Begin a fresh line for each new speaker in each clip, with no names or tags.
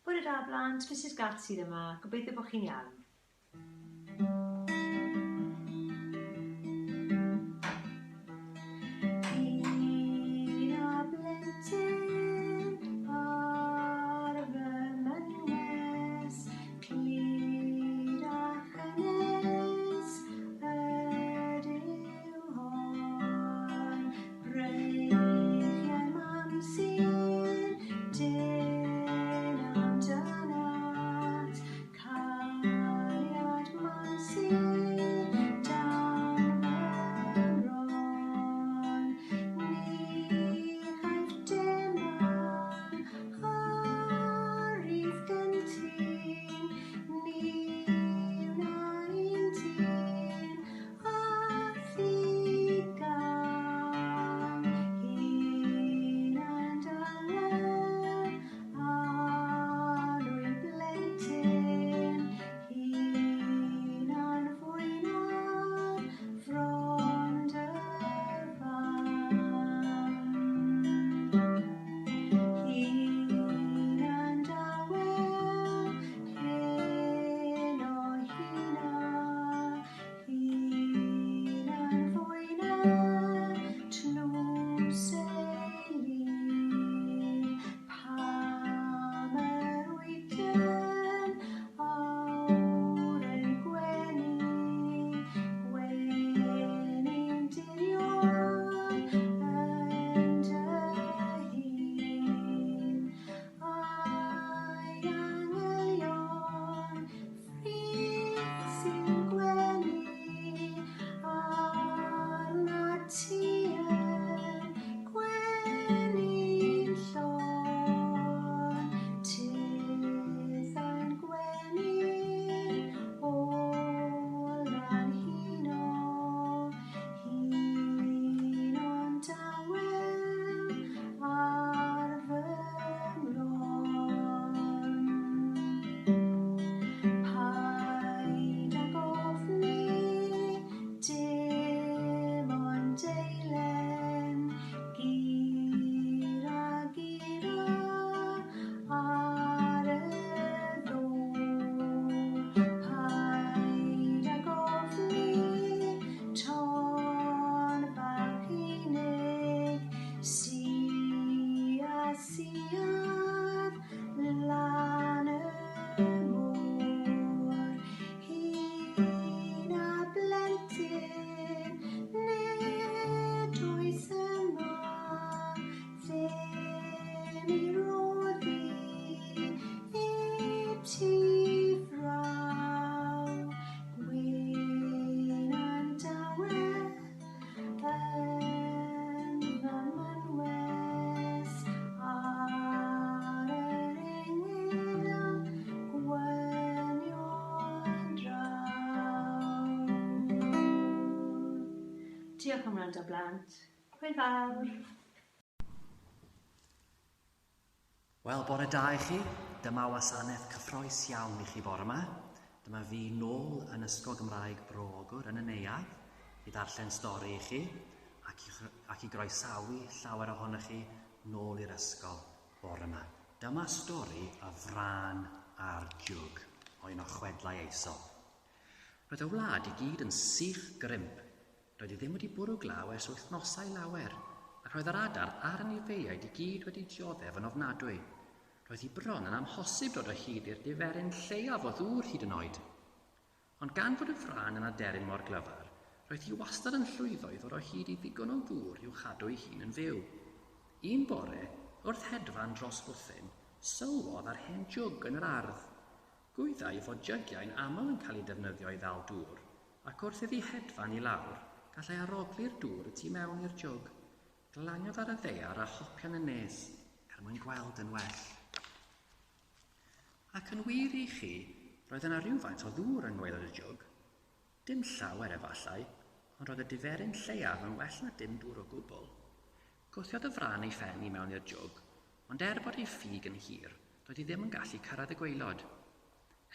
Bore da blant, Misus Gatt sydd yma, gobeithio bod chi'n iawn. Un a blentyn ar fy mynwes, clyd a chynnes ydyw hon. Breichiau mam sy'n dyn amdanat, cariad mam sy'n dan fy mron. Ni chaiff dim am harif gyntun, ni wna un tîn A thi gan hunan dawel annwyl blentyn, hunan fwyn ar fron dy fam. Hunan dawel, hyn o huna, Ai angylion Ffydd sy'n gwenu arnat ti yn gwenu'n llon, tithau'n gwenu'n ola'n huno, huno'n dawel ar fy mron. Paid ag ofni, dim ond deilen, gur a gura ar y ddôl. Paid ag ofni, ton bach unig, sia, siar, lan y môr. Hyn a blentyn, nid oes yma ddim i roddi i ti fraw. Gwyn a'n dawel Yn fy mynwes ar yr engyl gwynion draw. Diolch am wrando blant. Hwyl fawr!
Wel, bore da i chi. Dyma wasanaeth cyffroes iawn i chi bore yma. Dyma fi nôl yn Ysgol Gymraeg Bro Ogwr yn y Neuadd i ddarllen stori i chi ac i, ac i groesawu llawer ohonoch chi nôl i'r ysgol bore yma. Dyma stori y frân a'r jwg o un o chwedlau Aesop. Roedd y wlad i gyd yn sych grimp Doedd hi ddim wedi bwrw glaw ers wythnosau lawer, ac roedd yr adar a'r anifeiliaid i gyd wedi dioddef yn ofnadwy. Roedd hi bron yn amhosib dod o hyd i'r diferyn lleiaf o ddŵr hyd yn oed. Ond gan fod y frân yn aderyn mor glyfar, roedd hi wastad yn llwyddo i ddod o hyd i ddigon o ddŵr i'w chadw ei hun yn fyw. Un bore, wrth hedfan dros fwthyn, sylwodd ar hen jwg yn yr ardd. Gwyddai fod jygiau'n aml yn cael eu defnyddio i ddal dŵr, ac wrth iddi hedfan i lawr, gallai arogli'r dŵr y tu mewn i'r jwg. Glaniodd ar y ddaear a hopian yn nes, er mwyn gweld yn well. Ac yn wir i chi, roedd yna rywfaint o ddŵr yng ngwaelod y jwg. Dim llawer, efallai, ond roedd y diferyn lleiaf yn well na dim dŵr o gwbl. Gwthiodd y frân ei phen i mewn i'r jwg, ond er bod ei ffug yn hir, doedd hi ddim yn gallu cyrraedd y gwaelod.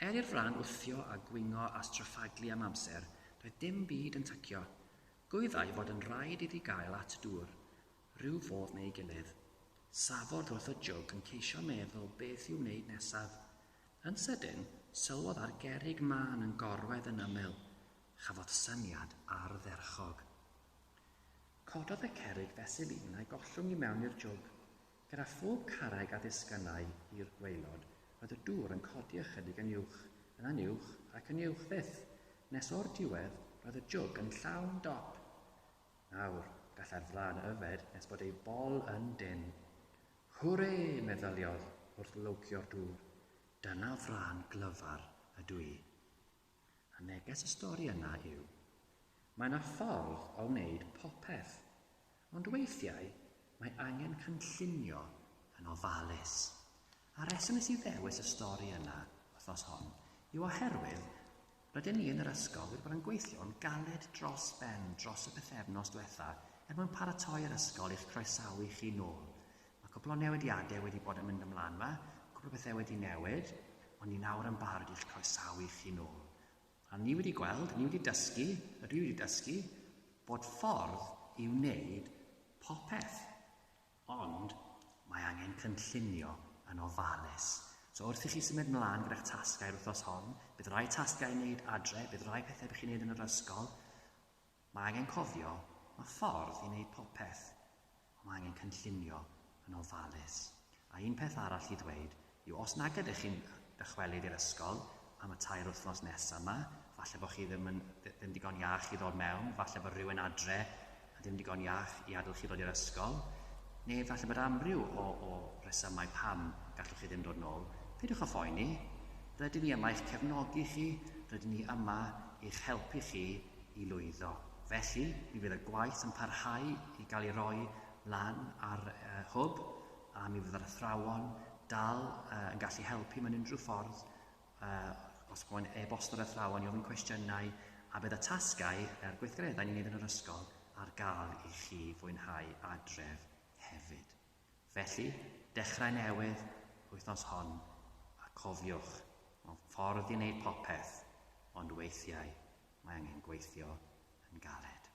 Er i'r frân wthio a gwingo a straffaglu am amser, doedd dim byd yn tycio. Gwyddai fod yn rhaid iddi gael at y dŵr, rhyw fodd neu'i gilydd. Safodd wrth y jwg yn ceisio meddwl beth i'w wneud nesaf. Yn sydyn, sylwodd ar gerrig mân yn gorwedd yn ymyl. Chafodd syniad ardderchog. Cododd y cerrig fesul un a'i gollwng i mewn i'r jwg. Gyda phob carreg a ddisgynnai i'r gwaelod, roedd y dŵr yn codi ychydig yn uwch, yna'n uwch ac yn uwch fyth, nes o'r diwedd roedd y jwg yn llawn dop. Nawr, gallai'r frân yfed nes bod ei bol yn dynn. Hwrê! meddyliodd wrth lowcio'r dŵr. Dyna frân glyfar ydw i. A neges y stori yna yw, mae yna ffordd o wneud popeth, ond weithiau mae angen cynllunio yn ofalus. A'r rheswm nes i ddewis y stori yna wythnos hon yw oherwydd rydyn ni yn yr ysgol wedi bod yn gweithio'n galed dros ben dros y pythefnos diwetha er mwyn paratoi'r ysgol i'ch croesawu chi nôl. Mae cwpl o newidiadau wedi bod yn mynd ymlaen 'ma, cwpl o bethau wedi newid, ond ni nawr yn barod i'ch croesawu chi nôl. A ni wedi gweld, ni wedi dysgu, a dwi wedi dysgu, bod ffordd i wneud popeth. Ond mae angen cynllunio yn ofalus. So wrth i chi symud mlaen gyda'ch tasgau yr wythnos hon, bydd rai tasgau i wneud adre, bydd rai pethau bych chi'n wneud yn yr ysgol. Mae angen cofio, mae ffordd i wneud popeth. Ond mae angen cynllunio yn ofalus. A un peth arall i ddweud yw os nag ydych chi'n dychwelyd i'r ysgol am y tair wythnos nesaf yma, falle bod chi ddim yn ddim digon iach i ddod mewn, falle bod rhywun adre a ddim digon iach i adael chi ddod i'r ysgol, neu falle bod amryw o, o resymau pam gallwch chi ddim dod nôl, peidiwch â phoeni. Rydyn ni yma i'ch cefnogi chi, rydyn ni yma i'ch helpu chi i lwyddo. Felly, mi fydd y gwaith yn parhau i gael ei roi lan ar uh, hwb a mi fydd yr athrawon dal uh, yn gallu helpu mewn unrhyw ffordd uh, os moyn e-bosto'r athrawon i ofyn cwestiynau a bydd y tasgau a'r gweithgareddau ni'n neud yn yr ysgol ar gael i chi fwynhau adref hefyd. Felly, dechrau newydd wythnos hon a cofiwch, mae'n ffordd i wneud popeth, ond weithiau mae angen gweithio yn galed.